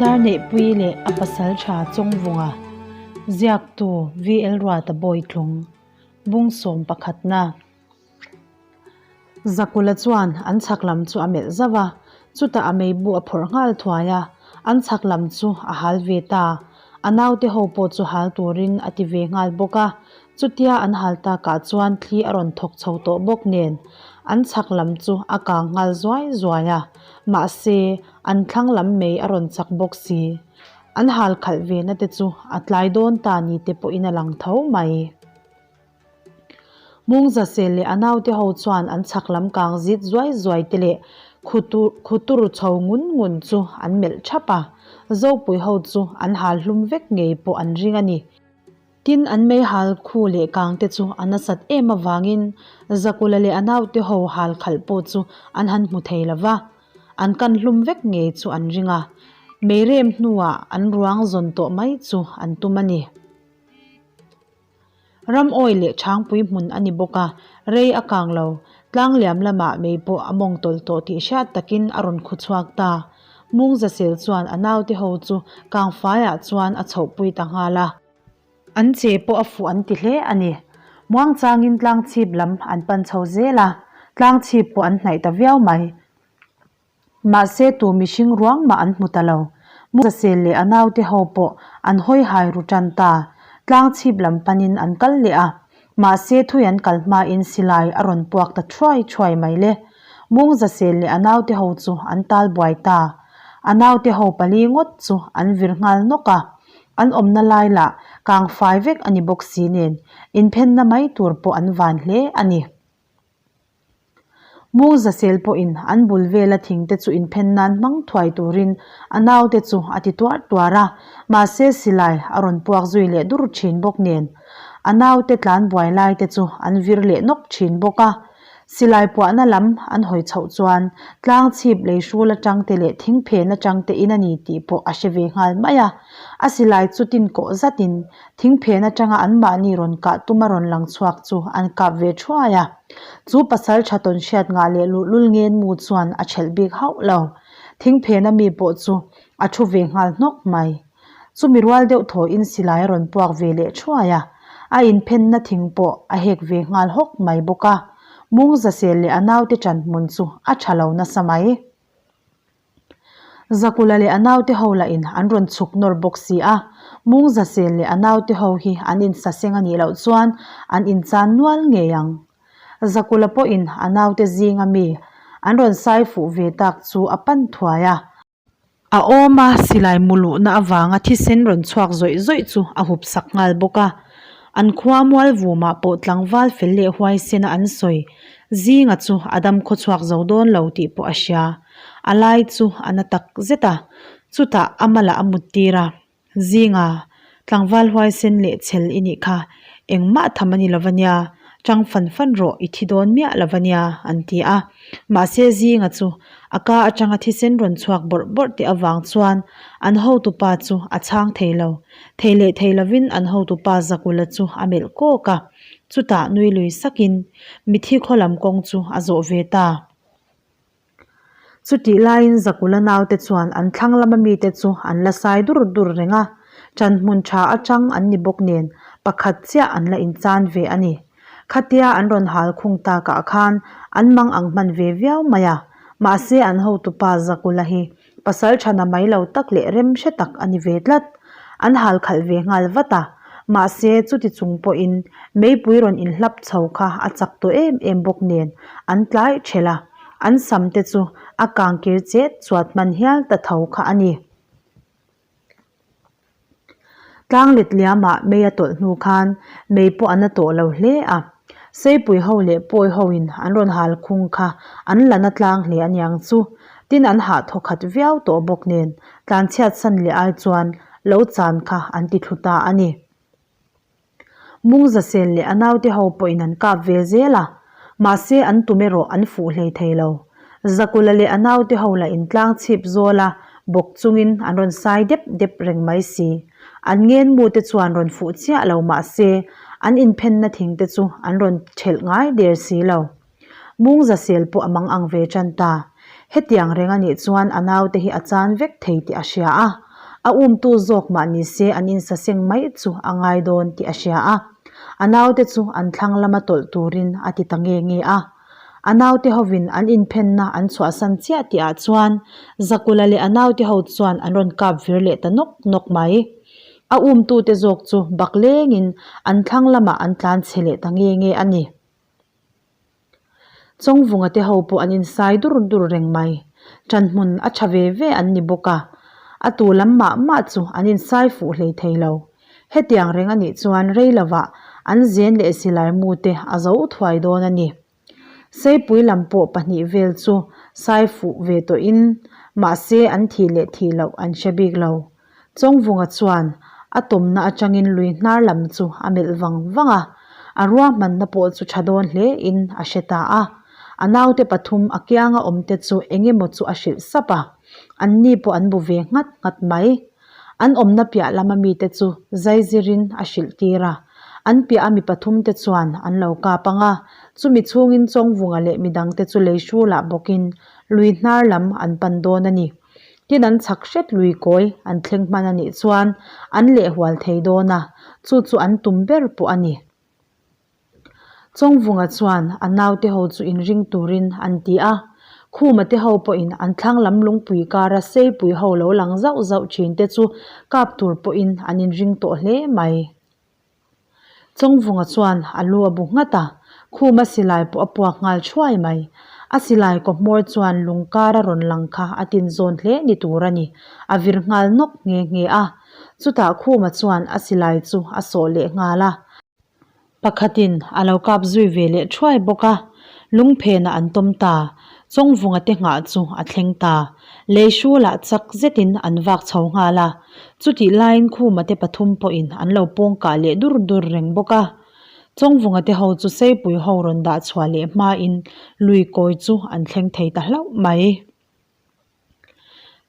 Darneihpuii leh a pasaltha Chawngvunga, ziaktu VL Ruata Bawitlung, bung sawm pakhatna. Zakula chuan an chhak lam chu a melh zauh a, chutah a meibu a phawrh nghal thuai a, an chhak lam chu a hal ve ta. A naute ho pawh chu hal turin a ti ve nghal bawk a, chutia an hal takah chuan thli a rawn thawk chho tawh bawk nen an chhak lam chu a kang nghal zuai zuai a, mahse an thlang lam mei a rawn chak bawk si. An hal khalh ve na te chu a tlai dawn ta ni te pawhin a lang tho mai. Mungzase leh a naute ho chuan an chhak lam kang zit zuai zuai te leh khutur chho ngun ngun chu an melh thap a, Zopui ho chu an hal hlum vek ngei pawh an ring a ni. Tin, an mei hal khu leh kang te chu a nasat em avangin Zakula leh a naute ho hal khalh pawh chu an han hmu thei lo va, an kan hlum vek ngei chu an ring a, mei rem hnuah an ruang zawn tawh mai chu an tum a ni. Ram awi leh chhangpui hmun a ni bawk a, rei a kang lo. Tlang liam lamah mei pawh a mawng tawlh tawh tih hriat takin a rawn khu chhuak ta. Mungzasel chuan a naute ho chu kangfaiah chuan a chhohpui ta nghal a. An che pawh a fuh an ti hle a ni. Muangchangin tlangchhip lam an pan chho zel a, tlangchhip pawh an hnaih ta viau mai. Mahse tu mihring ruang mah an hmu ta lo. Muzasel leh a naute ho pawh an hawi hai ru tan ta. Tlang chhip lam panin an kal leh a. Mahse thui an kal hmain silai a rawn puak ta thuai thuai mai le. Mungzasel leh a naute ho chu an tal buai ta. A naute ho pali ngawt chu an vir nghal nawk a. An awmna lai lah kang fai vek a ni bawk si nen inphenna mai tur pawh an van hle a ni. Mungzasel pawhin an bul vela thingte chu inphen nan hmang thuai turin a naute chu a ti tuar tuar a, mahse silai a rawn puak zui leh dur thin bawk nen a naute tlan buai laite chu an vir leh nawk thin bawk a. Silai puahna lam an hawi chhoh chuan tlang chhip lei hrul atangte leh thingphen atangte in a ni tih pawh a hre ve nghal mai a. A silai chu tin kawh zatin thingphen atanga anmahni rawn kah tuma rawn lang chhuak chu an kap ve thuai a. Chu pasal tha tawn hriat ngah leh luhlul ngen mu chuan a thelh bik hauh lo. Thingphena mi pawh chu a thu ve nghal hnawk mai. Chumi rual deuh thawhin silai a rawn puak ve leh thuai a, a inphenna thing pawh a hek ve nghal hawk mai bawk a. Mungzasel leh a naute ṭan hmun chu a ṭha lo nasa mai. Zakula leh a naute ho lahin an rawn chhuk nawr bawk si a, Mungzasel leh a naute ho hi an insaseng a nih loh chuan an inchan nual ngei ang. Zakula pawhin a naute zinga mi an rawn sai fuh ve tak chu a pan thuai a. A awm a, silai mu luhna avanga thisen rawn chhuak zawih zawih chu a hup sak nghal bawk a. An khua mual vumah pawh tlangval fel leh huaisena an sawi zinga chu a dam khaw chhuak zo dawn lo tih pawh a hria. A lai chu a na tak zet a, chutah a malah a mut tir a. Zinga, tlangval huaisen leh chhel i nih kha, engmah tham a ni lo va nia, chang fan fan rawh, i thi dawn miah lo va nia, an ti a. Mahse Zinga chu a ka atanga thisen rawn chhuak bawrh bawrh teh avang chuan an hotupa chu a chhang thei lo. Thei leh thei lovin an hotupa Zakula chu a melh kawk a, chutah nui lui sakin mithi khaw lam kawng chu a zawh ve ta. Chutih laiin Zakula naute chuan an thlang lama mite chu an la sai dur dur reng a, ṭan hmun ṭha aṭang an ni bawk nen pakhat chiah an la inchan ve a ni. Khatia an rawn hal khung takah khan an mang ang hman ve viau mai a, mahse an hotupa Zakula hi pasal ṭhana mai lo tak leh rem hre tak a ni ve tlat. An hal khalh ve nghal vat a, mahse chuti chung pawhin meipui rawn inhlap chho kha a chak tawh em em bawk nen an tlai ṭhelh a, an sam te chu a kangkir chet chuat hman hial ta tho kha a ni. Tlang let liamah mei a tawlh hnu khan mei pawh a na tawh lo hle a, Seipui ho leh Pawi ho in an rawn hal khung kha an la na tlang hle aniang chu. Tin an hah thaw khat viau tawh bawk nen tlanchhiat san leh ai chuan lo chan kha an ti thlu ta a ni. Mungzasel leh a naute ho pawhin an kap ve zel a, mahse an tum erawh an fuh hlei thei lo. Zakula leh a naute ho lah intlang chhip zawl a, bawk chungin an rawn sai dep dep reng mai si. An ngenmu te chuan rawn fuh chiah lo mahse an inphenna thing te chu an rawn thelh ngai der si lo. Mungzasel pawh a mang ang ve tan ta. Hetiang reng a nih chuan a naute hi a chan vek thei tih a hria a. A umtu zawk mah ni se an insaseng mai chu a ngai dawn tih a hria a. A naute chu an thlang lama tawlh turin a ti ta nge nge a. A naute hovin an inphenna an chhuahsan chiah tihah chuan Zakula leh a naute ho chuan an rawn kap vir leh ta nawk nawk mai. A umtute zawk chu bak lengin an thlang lamah an tlan chhe leh ta nge nge a ni. Chawngvunga te ho pawh an insai dur dur reng mai. Ṭanhmun a ṭha ve ve an ni bawk a, a tu lam mah mah chu an insai fuh hlei thei lo. Hetiang reng a nih chuan rei lovah an zen leh silai mu te a zo thuai dawn a ni. Seipui lam pawh pahnih vel chu sai fuh ve tawhin mahse an thih leh thih loh an hre bik lo. Chawngvunga chuan a tawmna atangin lui hnar lam chu a melh vang vang a, a ruahmanna pawh chu tha dawn hle in a hre ta a. A naute pathum a kianga awmte chu eng emaw chu a hrilh sap a, anni pawh an bu ve nghat nghat mai. An awmna piah lama mite chu zaizirin a hrilh tir a, an piah a mi pathumte chuan an lo kap ang a, chumi chhungin Chawngvunga leh midangte chu lei hrulah bawkin lui hnar lam an pan dawn a ni. Tin an chhak hret lui kawi an thleng hman a nih chuan an lehhual thei dawn a, chu chu an tum ber pawh a ni. Chawngvunga chuan a naute ho chu inring turin an ti a, Khuma te ho pawhin an thlang lam lungpui kara seipui ho lo lang zauh zauh thin te chu kap tur pawhin an inring tawh hle mai. Chawngvunga chuan a lu a bu nghat a, Khuma silai pawh a puak nghal thuai mai. A silai kaw hmawr chuan lung kara rawn lang kha a tinzawn hle ni tur a ni, a vir nghal nawk nghe nghe a. Chutah Khuma chuan a silai chu a sawh leh nghal a. Pakhatin a lo kap zui ve leh thuai bawk a, lungphenah an tawm ta. Chawngvunga te nghah chu a thleng ta. Lei hrulah chak zetin an vak chho nghal a, chutih laiin Khuma te pathum pawhin an lo pawng kah leh dur dur reng bawk a. Chawngvunga te ho chu Seipui ho rawn dah chhuah leh hmain lui kawi chu an thleng thei ta hlauh mai.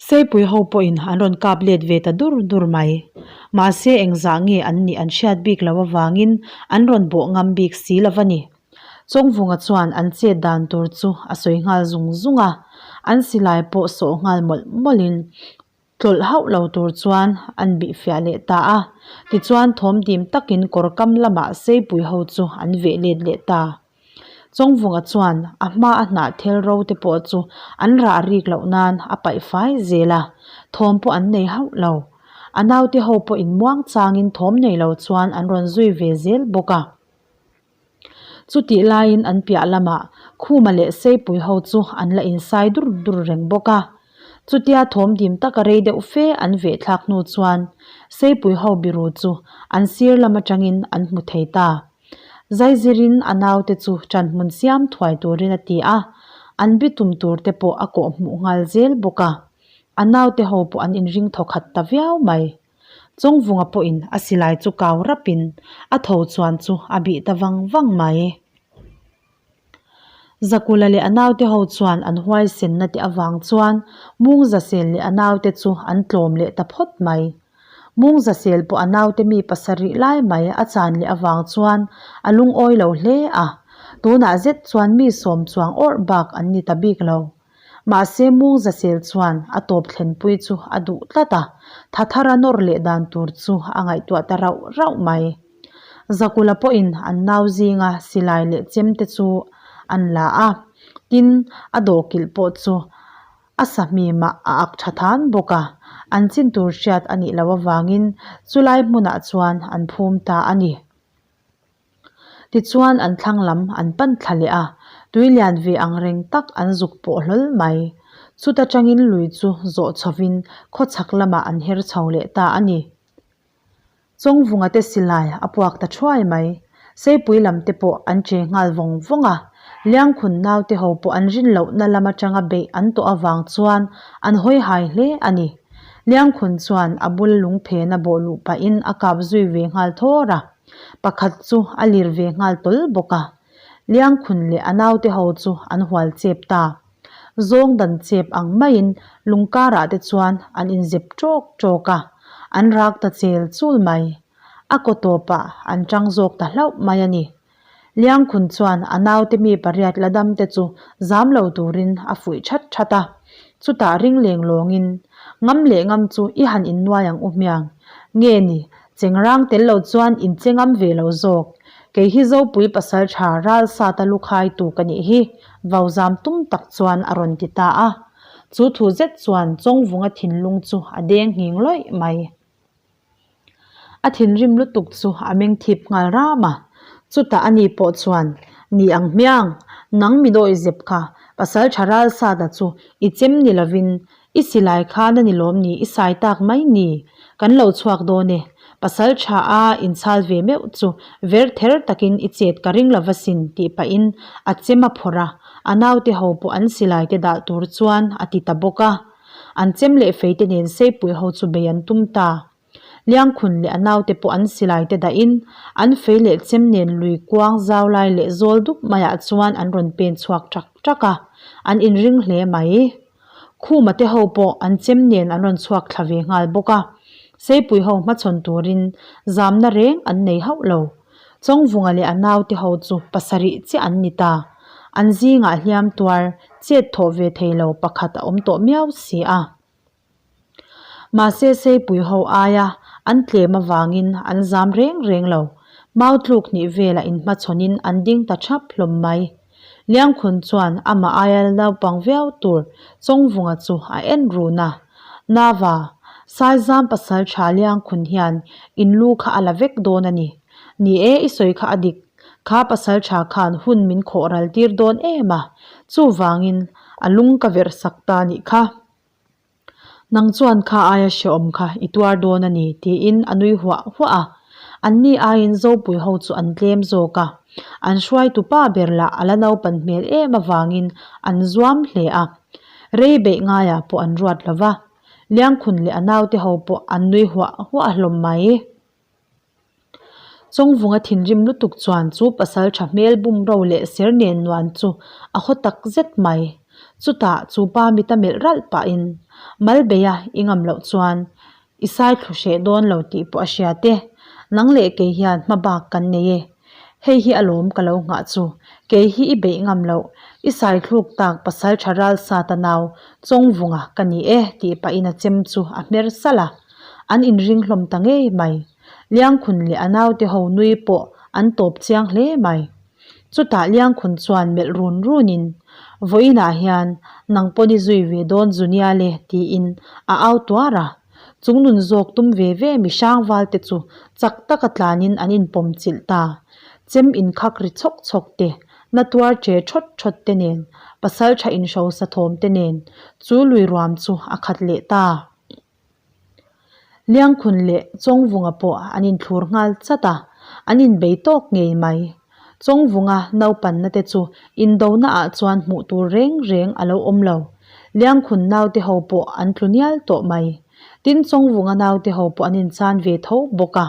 Seipui ho pawhin an rawn kap let ve ta dur dur mai. Mahse engzah nge an nih an hriat bik loh avangin an rawn bawh ngam bik si lo a ni. Chawngvunga chuan an chet dan tur chu a sawi nghal zung zung a, an silai pawh sawh nghal mawlh mawlhin tlawlh hauh lo tur chuan an bih fiah leh ta a. Tichuan thawm dim takin kawr kam lamah Seipui ho chu an veh let leh ta. Chawngvunga chuan a hma a hnah thel ro te pawh chu an rah rik loh nan a paih fai zel a, thawm pawh an nei hauh lo. A naute ho pawh in muang changin thawm nei lo chuan an rawn zui ve zel bawk a. Chutih laiin an piah lamah Khuma leh Seipui ho chu an la insai dur dur reng bawk a. Chutia thawm dim taka rei deuh fe an veh thlak hnu chuan Seipui ho biru chu an sir lam atangin an hmu thei ta. Zaizirin a naute chu ṭanhmun siam thuai turin a ti a, an bitum tur te pawh a kawh hmuh nghal zel bawk a. A naute ho pawh an inring thawkhat ta viau mai. Chawngvunga pawhin a silai chu kau rapin a tho chuan chu a bih ta vang vang mai. Zakula leh a naute ho chuan an huaisenna te avang chuan Mungzasel leh a naute chu an tlawm leh ta phawt mai. Mungzasel pawh a naute mi pasarih lai mai a chan leh avang chuan a lungawi lo hle a, tunah zet chuan mi sawm chuang awrh bak an ni ta bik lo. Mahse Mungzasel chuan a tawp thlenpui chu a duh tlat a, thathara nawr leh dan tur chu a ngaihtuah ta rauh rauh mai. Zakula pawhin an nau zinga silai leh chem te chu an la a, tin a dawhkilh pawh chu a sahmimah a ak tha than bawk a, an chin tur hriat a nih loh avangin chulai hmunah chuan an phum ta a ni. Tichuan an thlang lam an pan thla leh a, tui lian ve ang reng tak an zuk pawh hlawl mai. Chuta tangin lui chu zawh chhovin khawchhak lamah an her chho leh ta a ni. Chawngvunga te silai a puak ta thuai mai. Seipui lam te pawh an che nghal vawng vawng a. Liangkhun naute ho pawh an rin lohna lam atanga beih an tawh avang chuan an hawi hai hle a ni. Liangkhun chuan a bul lungphena bawh luh pahin a kap zui ve nghal thawr a. Pakhat chu a lir ve nghal tawl bawk a. Liangkhun leh a naute ho chu an hual chep ta. Zawng dan chep ang maiin lung karah te chuan an inzep ṭawk ṭawk a, an rak ta chel chul mai. A kaw tawpah an ṭang zawk ta hlauh mai a ni. Liangkhun chuan a naute mi pariat la dam te chu zam lo turin a fuih ṭhat ṭhat a. Chutah ring leng lawngin, Ngam leh ngam chu i han innuai ang u hmiang. Nge ni, chengrang tel lo chuan in che ngam ve lo zawk. Kei hi Zopui pasal tha ral sata lu khaitu ka nih hi, vauzam tum tak chuan a rawn ti ta a. Chu thu zet chuan Chawngvunga thinlung chu a deng nghing lawih mai. A thinrim lutuk chu a meng thip nghal ram a, chutah ani pawh chuan, Ni ang hmiang, nang mi dawi zep kha, pasal tha ral sata chu i chem ni lovin i silai khan a ni lawm ni i sai tak mai ni, kan lo chhuak dawn e, pasal tha a inchhal ve meuh chu ver ther takin i chet ka ring lova sin tih pahin a chem a phawrh a, a naute ho pawh an silai te dah tur chuan a ti ta bawk a. An chem leh fei te nen Seipui ho chu bei an tum ta. Liangkhun leh a naute pawh an silai te dahin an fei leh chem nen lui kuang zau lai leh zawl dup maiah chuan an rawn pen chhuak ṭak ṭak a, an inring hle mai. Khuma te ho pawh an chem nen an rawn chhuak thla ve nghal bawk a, Seipui ho hmachhawn turin zamna reng an nei hauh lo. Chawngvunga leh a naute ho chu pasarih chiah an ni ta. An zingah hliam tuar chet thawh ve thei lo pakhat a awm tawh miau si a. Mahse Seipui ho aia an tlem avangin an zam reng reng lo. Mau tluk hnih velah inhmachhawnin an ding ta thap hlawm mai. Liangkhun chuan amah aia naupang viau tur Chawngvunga chu a en run a. Nava, Saizam pasal tha Liangkhun hian in lu kha a la vek dawn a ni. Ni e, i sawi kha a dik. Kha pasal tha khan hun min khawh ral tir dawn em a, chuvangin a lung ka verh sak ta nih kha. Nang chuan kha aia hrehawm kha i tuar dawn a ni, tiin a nui huah huah a. Anni aiin Zopui ho chu an tlem zawk a. An hruaitu pa ber lah a la naupan hmel em avangin an zuam hle a. Rei beih ngaiah pawh an ruat lo va. Liangkhun leh a naute ho pawh an nui huah huah hlawm mai. Chawngvunga thinrim lutuk chuan chu pasal tha hmel bum ro leh ser nen nuan chu a haw tak zet mai. Chutah chu pa mita melh ralh pahin, Malbeia i ngam loh chuan i sai thlu hreh dawn lo tih pawh a hriat e. Nang leh kei hian hma bak kan nei e. Hei hi alawm ka lo nghah chu. Kei hi i beih ngam loh. I sai thluk tak pasal tha ral sata nau Chawngvunga ka ni e tih pahin a chem chu a hmer salh a. An inring hlawm ta ngei mai. Liangkhun leh a naute ho nui pawh an tawp chiang hle mai. Chutah Liangkhun chuan melh run runin, Vawiinah hian nang pawn i zui ve dawn Zunia le tiin a au tuar a. Chung nun zawk tum ve ve mi hrangval te chu chak taka tlanin an inpawm chilh ta. Chem inkhak ri chhawk chhawk te, na tuar che thawt thawt te nen, pasaltha inhrosa thawm te nen chu lui ruam chu a khat leh ta. Liangkhun leh Chawngvunga pawh an inthlur nghal chat a, an inbei tawk ngei mai. Chawngvunga naupanna te chu indona ah chuan hmuh tur reng reng a lo awm lo. Liangkhun naute ho pawh an tlu nial tawh mai. Tin Chawngvunga naute ho pawh an inchan ve tho bawk a.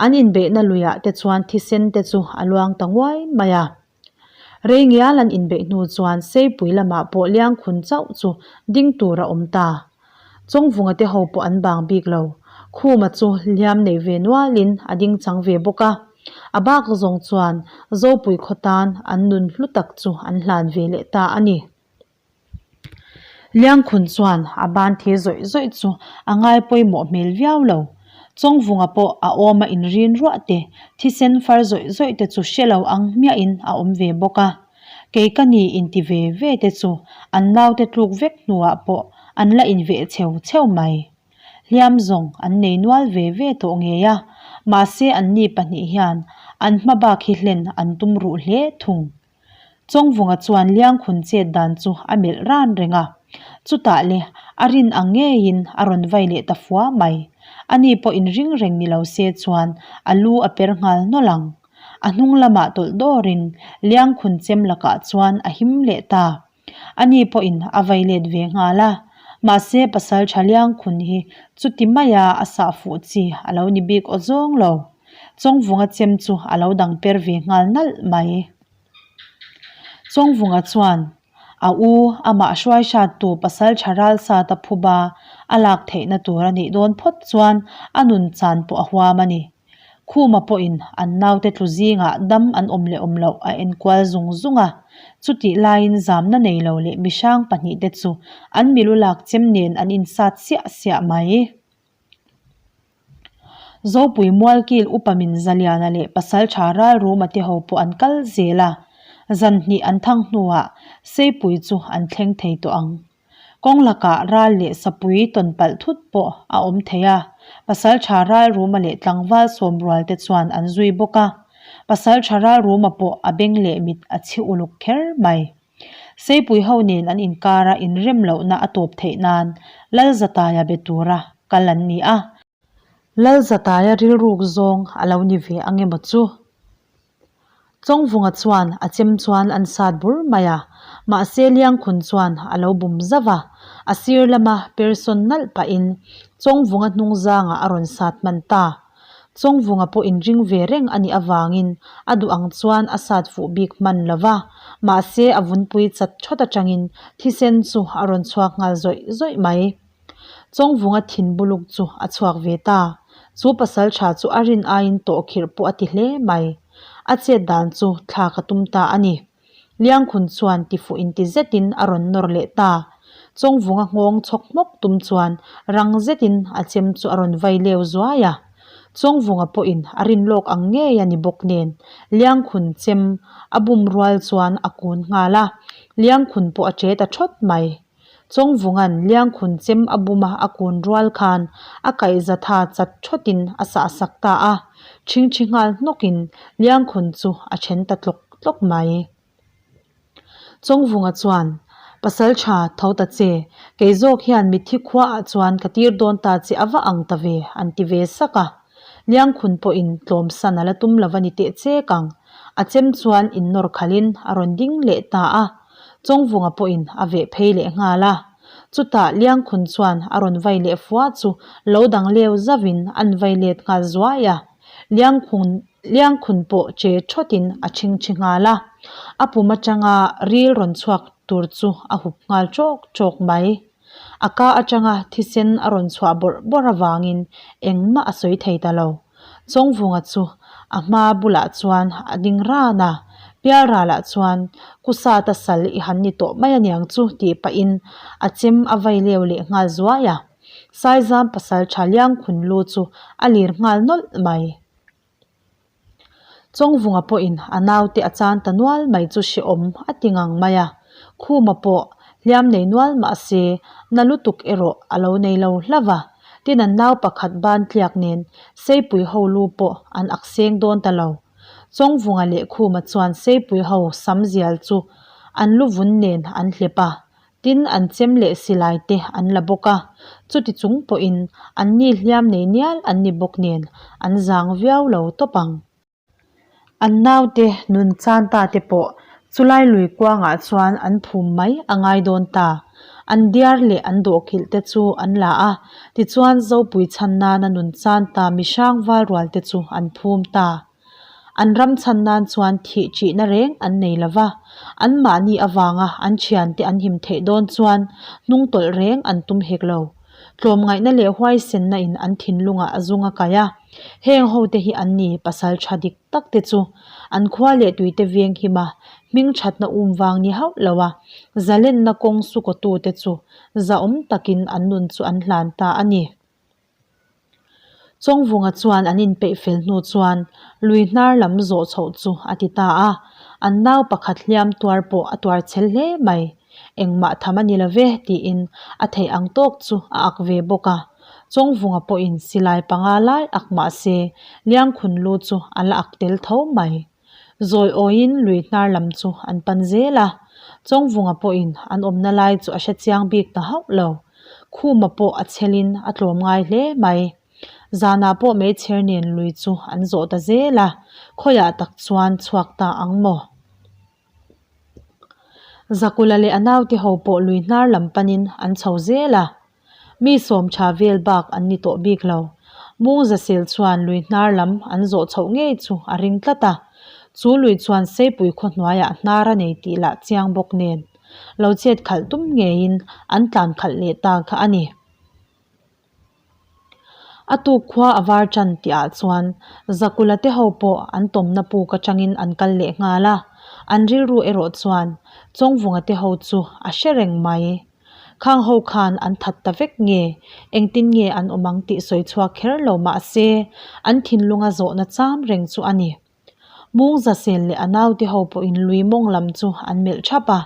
An inbeihna luiah te chuan thisen te chu a luang ta nguai mai a. Rei ngial an inbeih hnu chuan Seipui lamah pawh Liangkhun chauh chu ding tur a awm ta. Chawngvunga te ho pawh an bang bik lo. Khuma chu hliam nei ve nualin a ding chang ve bawk a. A bak zawng chuan Zopui khaw tan an nun hlu tak chu an hlan ve leh ta a ni. Liangkhun chuan a ban thi zawih zawih chu a ngai pawimawh hmel viau lo. Chawngvunga pawh a awma inrin ruah te, thisen far zawih zawih te chu hre lo ang hmiahin a awm ve bawk a. Kei ka ni inti ve ve te chu an naute tluk vek hnuah pawh an la inveh cheu cheu mai. Hliam zawng an nei nual ve ve tawh ngei a, mahse anni pahnih hian an hma bak hi hlen an tum ruh hle thung. Chawngvunga chuan Liangkhun chet dan chu a melh ran reng a, chutah le a rin ang ngeiin a rawn vai leh ta fua mai. Ani pawh inring reng ni lo se chuan a lu a per nghal nawlh ang. A hnung lamah tawlh dawrin Liangkhun chem lakah chuan a him leh ta. Ani pawhin a vai let ve nghal a, mahse pasal tha Liangkhun hi chuti maia a sah fuh chi a lo ni bik aw zawng lo. Chawngvunga chem chu a lo dang per ve nghal nalh mai. Chawngvunga chuan a u amah hruai hrattu pasal tha ralsata phuba a lak theihna tur a nih dawn phawt chuan a nun chan pawh a huam a ni. Khuma pawhin an naute tlu zingah dam an awm leh awm loh a enkual zung zung a. Chutih laiin zamna nei lo leh mihrang pahnihte chu an milu lak chem nen an insat siah siah mai. Zopui Mualkil upa min Zaliana leh Pasaltha Ralruma te ho pawh an kal zel a, zan hnih an thang hnuah Seipui chu an thleng thei tawh ang. Kawng lakah ral leh sapui tawn palh thut pawh a awm thei a, Pasaltha Ralruma leh tlangval sawmrual te chuan an zui bawk a, Pasaltha Ralruma pawh a beng leh mit a chhi uluk kher mai. Seipui ho nen an inkara inrem lohna a tawp theih nan Lalzataia be tura kal an ni a. Lalzataia rilruk zawng a lo ni ve ang emaw chu? Chawngvunga chuan a chem chuan an sat bur mai a, mahse Liangkhun chuan a lo bum zauh a, a sir lama persawn nalh pahin Chawngvunga hnungzangah a rawn sat hman ta. Chawngvunga pawh inring ve reng a nih avangin a duh ang chuan a sat fuh bik hman lo va, mahse a vunpui chat thawt atangin thisen chu a rawn chhuak nghal zawih zawih mai. Chawngvunga thin buluk chu a chhuak ve ta. Chu pasal tha chu a rin aiin tawhkhirh pawh a ti hle mai. A chet dan chu thlak a tum ta a ni. Liangkhun chuan tifuh inti zetin a rawn nawr leh ta. Chawngvunga nghawng chhawk hmawk tum chuan rang zetin a chem chu a rawn vai leu zuai a. Chawngvunga pawhin a rin lawk ang ngei a ni bawk nen Liangkhun chem a bum rual chuan a kun nghal a, Liangkhun pawh a che ta thawt mai. Chawngvunga'n Liangkhun chem a buma a kun rual khan a kaihza tha chat thawtin a sahsak ta a, ṭhingṭhi nghal hnawkin Liangkhun chu a then ta tlawk tlawk mai. Chawngvunga chuan, Pasal tha tho ta che, kei zawk hian mitthi khuaah chuan ka tir dawn ta che a va ang ta ve, an ti ve sak a. Liangkhun pawhin tlawmsan a la tum lo va ni teh chek ang. A chem chuan innawr khalhin a rawn ding leh ta a. Chawngvunga pawhin a veh phei leh nghal a. Chutah Liangkhun chuan a rawn vai leh fua chu lo dang leu zauhin an vai let nghal zuai a. Liangkhun Liangkhun pawh che thawtin a chhingchhi nghal a. A pum atanga ril rawn chhuak tur chu a hup nghal ṭawk ṭawk mai. A ka atanga thisen a rawn chhuah bawrh bawrh avangin engmah a sawi thei ta lo. Chawngvunga chu a hma bulah chuan a ding ran a, Pialralah chuan Kusata sal i han ni tawh mai aniang chu tih pahin a chem a vai leu leh nghal zuai a. Saizam pasal tha Liangkhun lu chu a lir nghal nawlh mai. Chawngvunga pawhin a naute a chan ta nual mai chu hrehawm a ti ngang mai a, Khuma pawh hliam nei nual mah se na lutuk erawh a lo nei lo hlauh a, tin an nau pakhat ban tliak nen Seipui ho lu pawh an ak seng dawn ta lo. Chawngvunga leh Khuma chuan Seipui ho sam zial chu an lu vun nen an hlep a, Tin, an chem leh silai te an la bawk a, chuti chung pawhin an ni hliam nei nial an ni bawk nen an zang viau lo tawp ang. An naute nun chan ta te pawh chulai lui kuangah chuan an phum mai a ngai dawn ta. An diar leh an dawhkilh te chu an la a, tichuan Zopui chhan nana nun chan ta mihrang valrual te chu an phum ta. An ram chhan nan chuan thih ṭihna reng an nei lo va, anmahni avanga an ṭhiante an him theih dawn chuan hnung tawlh reng an tum hek lo. Tlawmngaihna leh huaisenna in an thinlungah a zung a kai a, heng hote hi an ni pasal ṭha dik tak te chu an khua leh tuite veng him a, hming ṭhatna um vang ni hauh lo a, zalenna kawng sukawtute chu zahawm takin an nun chu an hlan ta a ni. Chawngvunga chuan an inpeih fel hnu chuan lui hnar lam zawh chhoh chu a ti ta a, an nau pakhat hliam tuar pawh a tuar chhel hle mai. Engmah tham a ni lo ve tiin a theih ang tawk chu a ak ve bawk a. Chawngvunga pawhin silai panga lai ak mah se Liangkhun lu chu a la ak tel tho mai. Zawi awiin lui hnar lam chu an pan zel a, Chawngvunga pawhin an awmna lai chu a hre chiang bik ta hauh lo. Khuma pawh a chhelin a tlawm ngai hle mai. Zanah pawh meichher nen lui chu an zawh ta zel a, khawiah tak chuan chhuak ta ang maw? Zakula leh a naute ho pawh lui hnar lam panin an chho zel a. Mi sawm tha vel bak an ni tawh bik lo. Mungzasel chuan lui hnar lam an zawh chhoh ngei chu a ring tlat a. Chu lui chuan Seipui khaw hnuaiah hnar a nei tih lah chiang bawk nen. Lo chet khalh tum ngeiin an tlan khalh leh ta kha a ni. A tuk khua a var tan tih ah chuan Zakula te ho pawh an tawmna puk atangin an kal leh nghal a, an rilru erawh chuan Chawngvunga te ho chu a hre reng mai. Khang ho khan an that ta vek nge, engtin nge an awm ang tih sawi chhuak kher lo mah se an thinlunga zawhna cham reng chu a ni. Mungzasel leh a naute ho pawhin lui mawng lam chu an melh thap a,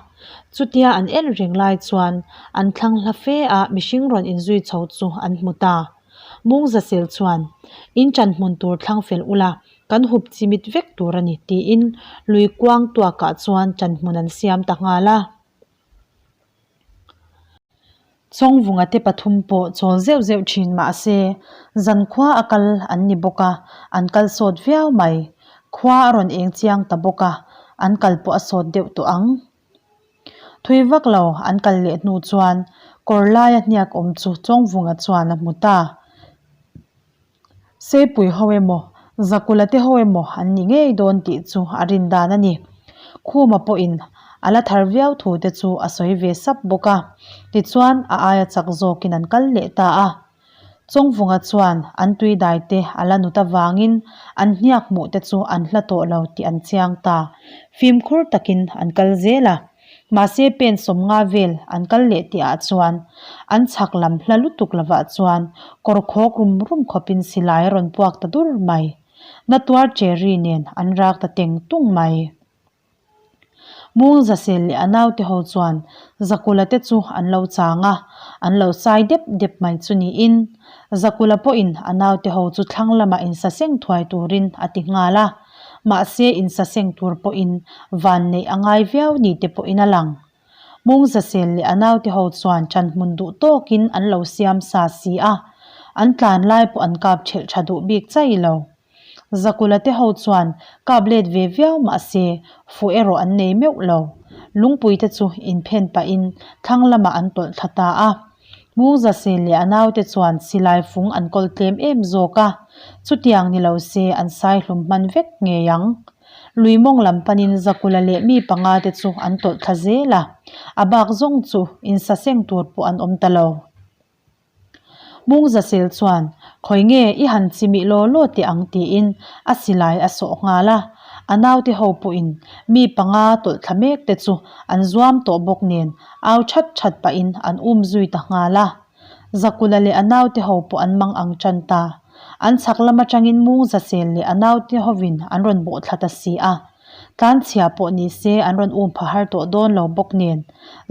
chutia an en reng lai chuan an thlang hla fe a mihring rawn inzui chho chu an hmu ta. Mungzasel chuan, In ṭan hmun tur thlang fel ula, kan hup chimit vek tur a ni, tiin lui kuang tuakah chuan ṭan hmun an siam ta nghal a. Chawngvunga te pathum pawh chawl zeuh zeuh thin mah se, zankhua a kal an ni bawk a, an kal sawt viau mai. Khua a rawn eng chiang ta bawk a, an kal pawh a sawt deuh tawh ang. Thui vak lo an kal leh hnu chuan kawr laia hniak awm chu Chawngvunga chuan a hmu ta. Seipui ho emaw, Zakula te ho emaw an ni ngei dawn tih chu a rin dan a ni. Khuma pawhin a la thar viau thu te chu a sawi ve sap bawk a, tichuan a aia chak zawkin an kal leh ta a. Chawngvunga chuan an tui dai te a la nut avangin an hniak hmuh te chu an hla tawh lo tih an chiang ta. Fimkhur takin an kal zel a. Mahse pen sawmnga vel an kal leh tih ah chuan an chhak lam hla lutuk lovah chuan kawr khawk rum rum khawpin silai a rawn puak ta dur mai. Na tuar cherry nen an rak ta teng tung mai. Mungzasel leh a naute ho chuan Zakula te chu an lo chang a, an lo sai dep dep mai chu niin Zakula pawhin a naute ho chu thlang lamah insaseng thuai turin a ti nghal a. Mahse insaseng tur pawhin van neih a ngai viau ni te pawhin a lang. Mungzasel leh a naute ho chuan ṭanhmun duh tawkin an lo siam sa si a, an tlan lai pawh an kap ṭhelh ṭha duh bik chai lo. Zakula te ho chuan kap let ve viau mahse fuh erawh an nei meuh lo. Lungpui te chu inphen pahin thlang lamah an tawlh thla ta a. Mungzasel leh a naute chuan silai fung an kawl tlem em zawk a, chutiang ni lo se an sai hlum hman vek ngei ang. Lui mawng lam panin Zakula leh mi panga te chu an tawlh thla zel a, a bak zawng chu insaseng tur pawh an awm ta lo. Mungzasel chuan, Khawi nge i han chimih law law teh ang tiin a silai a sawh nghal a, a naute ho pawhin mi panga tawlh thla mek te chu an zuam tawh bawk nen au that that pahin an um zui ta nghal a. Zakula leh a naute ho pawh an mang ang tan ta. An chhak lam atangin Mungzasel leh a naute hovin an rawn bawh thla ta si a. Tlanchhia pawh ni se an rawn um pha har tawh dawn lo bawk nen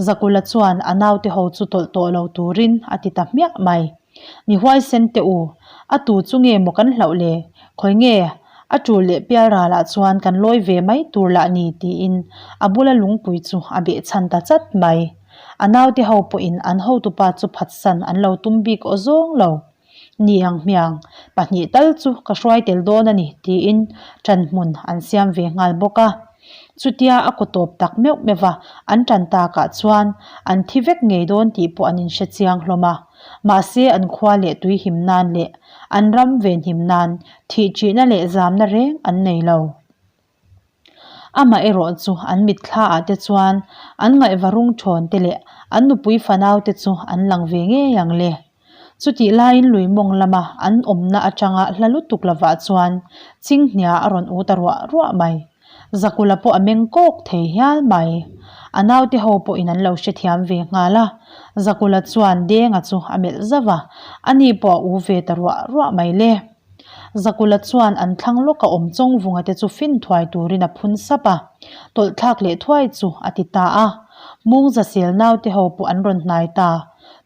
Zakula chuan a naute ho chu tawlh tawh lo turin a ti ta hmiah mai. Ni huaisen teh u, a tu chu nge maw kan hlauh le? Khawi nge a tul leh pial ralah chuan kan lawi ve mai tur lah ni tiin a bula lungpui chu a behchhan ta chat mai. A naute ho pawhin an hotupa chu phatsan an lo tum bik aw zawng lo. Ni ang hmiang, pahnih tal chu ka hruai tel dawn a ni, tiin ṭanhmun an siam ve nghal bawk a. Chutia a kaw tawp tak meuh meuh va, an ṭan takah chuan an thi vek ngei dawn tih pawh an inhre chiang hlawm a. Mahse an khua leh tui him nan leh an ram venhim nan thih ṭihna leh zamna reng an nei lo. Amah erawh chu an mitthla ah te chuan an ngaihva rung thawn te leh an nupui fanau te chu an lang ve ngei ang le. Chutih laiin lui mawng lama an awmna atanga hla lutuk lovah chuan Chinghnia a rawn u ta ruah ruah mai. Zakula pawh a meng kawk thei hial mai. A naute ho pawhin an lo hrethiam ve nghal a. Zakula chuan Denga chu a melh zauh a, ani pawh a u ve ta ruah ruah mai le. Zakula chuan an thlang lawk a awm Chawngvunga te chu fin thuai turin a phun sap a, tawlh thlak leh thuai chu a ti ta a. Mungzasel naute ho pawh an rawn hnai ta.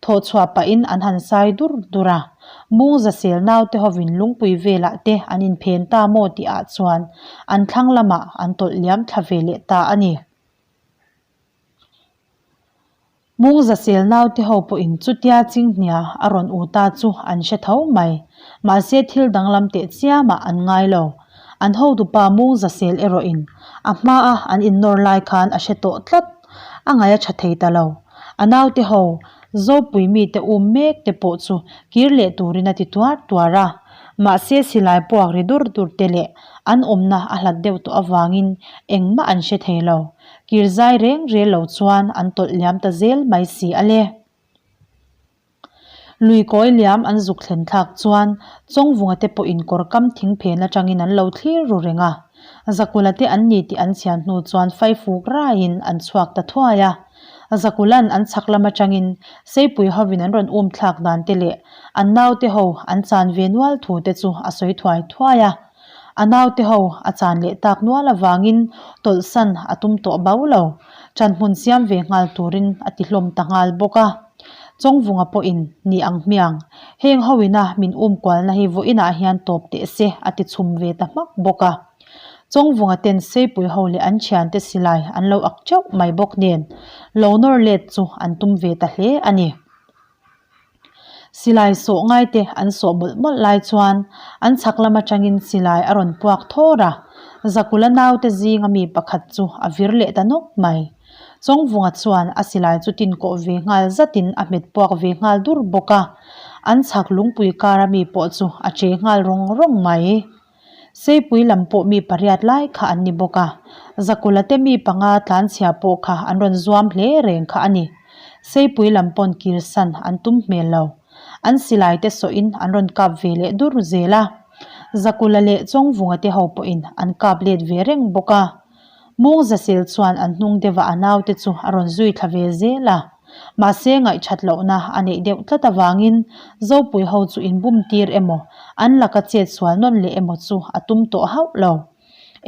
Thawh chhuah pahin an han sai dur dur a. Mungzasel naute hovin lungpui velah te an inphen ta maw tih ah chuan an thlang lamah an tawlh liam thla ve leh ta a ni. Mungzasel naute ho pawhin chutia Chinghnia a rawn u ta chu an hre tho mai. Mahse thil danglam teh chiamah an ngai lo. An hotupa Mungzasel erawhin a hmaa an innawr lai khan a hre tawh tlat. A ngaih a tha thei ta lo. A naute ho, Zopui mite um mek te pawh chu kir leh turin a ti tuar tuar a. Mahse silai puak ri dur dur te leh an awmna a hlat deuh tawh avangin engmah an hre thei lo. Kir zai reng rel lo chuan an tawlh liam ta zel mai si a le. Lui kawi liam an zuk thlen thlak chuan Chawngvunga te pawhin kawr kam thing phen atangin an lo thlir ru reng a. Zakula te an ni tih an chhian hnu chuan faifuk raiin an chhuak ta thuai a. Zakulan an chhak lam atangin Seipui hovin an rawn um thlak dan te leh an naute ho an chan ve nual thu te chu a sawi thuai thuai a. A naute ho a chan leh tak nual avangin tawlhsan a tum tawh bau lo. Ṭanhmun siam ve nghal turin a ti hlawm ta nghal bawk a. Chawngvunga pawhin ni ang hmiang, heng ho ina min um kualna hi vawiinah hian tawp teh se a ti chhum ve ta hmak bawk a. Chawngvunga ten Seipui ho leh an thiante silai an lo ak teuh mai bawk nen lo nawr let chu an tum ve ta hle a ni. Silai sawh ngaite an sawh mawlh mawlh lai chuan an chhak lam atangin silai a rawn puak thawr a, Zakula naute zinga mi pakhat chu a vir leh ta nawk mai. Chawngvunga chuan a silai chu tin kawh ve nghal zatin a hmet puak ve nghal dur bawk a, an chhak lungpui kara mi pawh chu a che nghal rawng rawng mai. Seipui lam pawh mi pariat lai kha an ni bawk a, Zakula te mi panga tlanchhia pawh kha an rawn zuam hle reng kha a ni. Seipui lam pawn kirsan an tum hmel lo. An silai te sawhin an rawn kap ve leh dur zel a. Zakula leh Chawngvunga te ho pawhin an kap let ve reng bawk a. Mungzasel chuan an hnung deuhah a naute chu a rawn zui thla ve zel a. Mahse ngaihthat lohna a neih deuh tlat avangin Zopui ho chu inbum tir emaw, an laka chet sual nawn leh emaw chu a tum tawh hauh lo.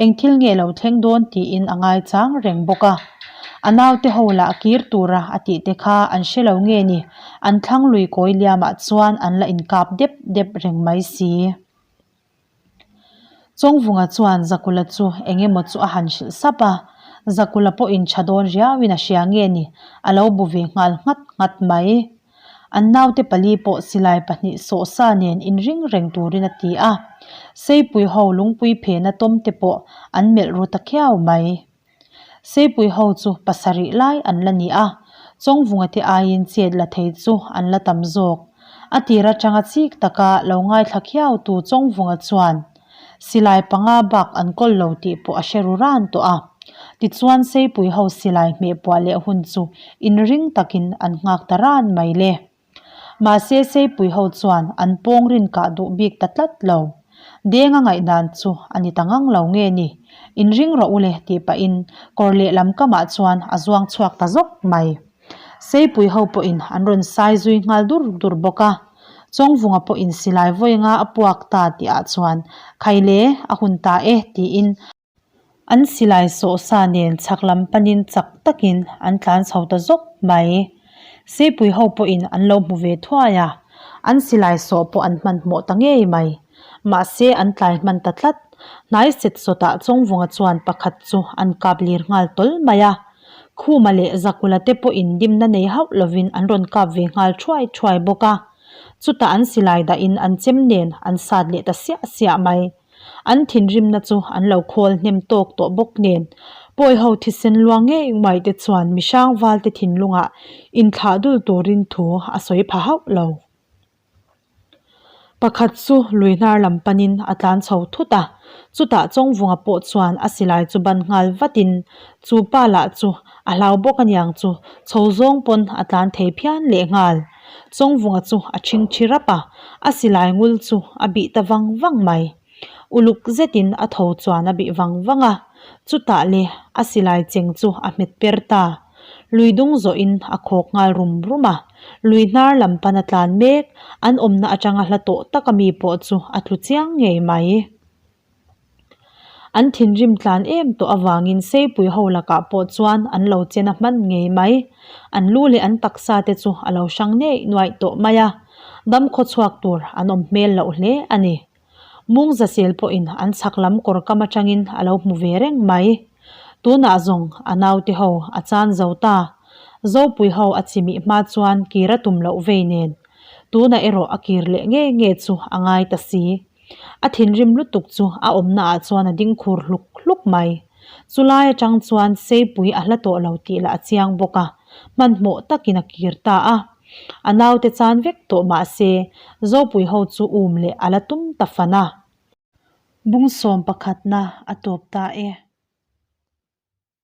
Eng thil nge lo thleng dawn tiin a ngaichang reng bawk a. A naute ho lah kir tura a tih te kha an hre lo nge ni, an thlang lui kawi liamah chuan an la inkap dep dep reng mai si. Chawngvunga chuan Zakula chu eng emaw chu a han hrilh sap a, Zakula pawhin tha dawn riauin a hria nge ni, a lo bu ve nghal nghat nghat mai. An naute pali pawh silai pahnih sawhsa nen inring reng turin a ti a, Seipui ho lungpui phena tawmte pawh an melh ru ta khiau mai. Seipui ho chu pasarih lai an la ni a, Chawngvunga te aiin chet la thei chu an la tam zawk. A tir atanga chik taka lo ngaithla khiautu Chawngvunga chuan silai panga bak an kawl lo tih pawh a hre ru ran tawh a. Tichuan Seipui ho silai hmehpuah leh hun chu inring takin an nghak ta ran mai le. Mahse Seipui ho chuan an pawng rin kah duh bik ta tlat lo. Denga ngaihdan chu a ni ta ngang lo nge ni? Inring rawh u le tih pahin kawr lehlam kamah chuan a zuang chhuak ta zawk mai. Seipui ho pawhin an rawn sai zui nghal dur dur bawk a. Chawngvunga pawhin silai vawi nga a puak ta tihah chuan Khaile a hun ta e tiin An silai sawhsa nen chhak lam panin chak takin an tlan chho ta zawk mai. Seipui ho pawhin an lo hmu ve thuai a, an silai sawh pawh an hmanhmawh ta ngei mai. Mahse an tlai hman ta tlat. Hnai set sawtah Chawngvunga chuan pakhat chu an kap lir nghal tawl mai a. Khuma leh Zakula te pawhin dimna nei hauh lovin an rawn kap ve nghal thuai thuai bawk a. Chutah an silai dahin an chem nen an sat leh ta siah siah mai. An thinrimna chu an lo khawl hnem tawk tawh bawk nen, pawi ho thisen luang ngei mai te chuan mihrang valte thinlungah inthlah dul turin thu a sawi pha hauh lo. Pakhat chu lui hnar lam panin a tlan chho thut a, chutah Chawngvunga pawh chuan a silai chu ban nghal vatin chu pa lah chu a hlau bawk aniang chu chho zawng pawn a tlan thei phian lehnghal. Chawngvunga chu a chhingchhi rap a, a silai ngul chu a bih ta vang vang mai. Uluk zetin a tho chuan a bih vang vang a, chutah le a silai cheng chu a hmet per ta. Lui dung zawhin a khawk nghal rum rum a, lui hnar lam pan a tlan mek, an awmna atanga hla tawh taka mi pawh chu a tlu chiang ngei mai. An thinrim tlan em tawh avangin Seipui ho lakah pawh chuan an lo chen a hman ngei mai. An lu leh an taksa te chu a lo hrang neih nuaih tawh mai a, dam khaw chhuak tur an awm hmel loh hle a ni. Mungzasel pawhin an chhak lam kawr kam atangin a lo hmu ve reng mai. Tunah zawng a naute ho a chan zo ta. Zopui ho a chimih hma chuan kir a tum loh vei nen. Tunah erawh a kir leh nge nge chu a ngai ta si. A thinrim lutuk chu a awmna ah chuan a ding khur hluk hluk mai. Chulai atang chuan Seipui a hla tawh lo tih lah a chiang bawk a, hmanhmawh takin a kir ta a. A naute chan vek tawh mah se Zopui ho chu um leh a la tum ta fan a. Bungsawm pakhatna a tawp ta e.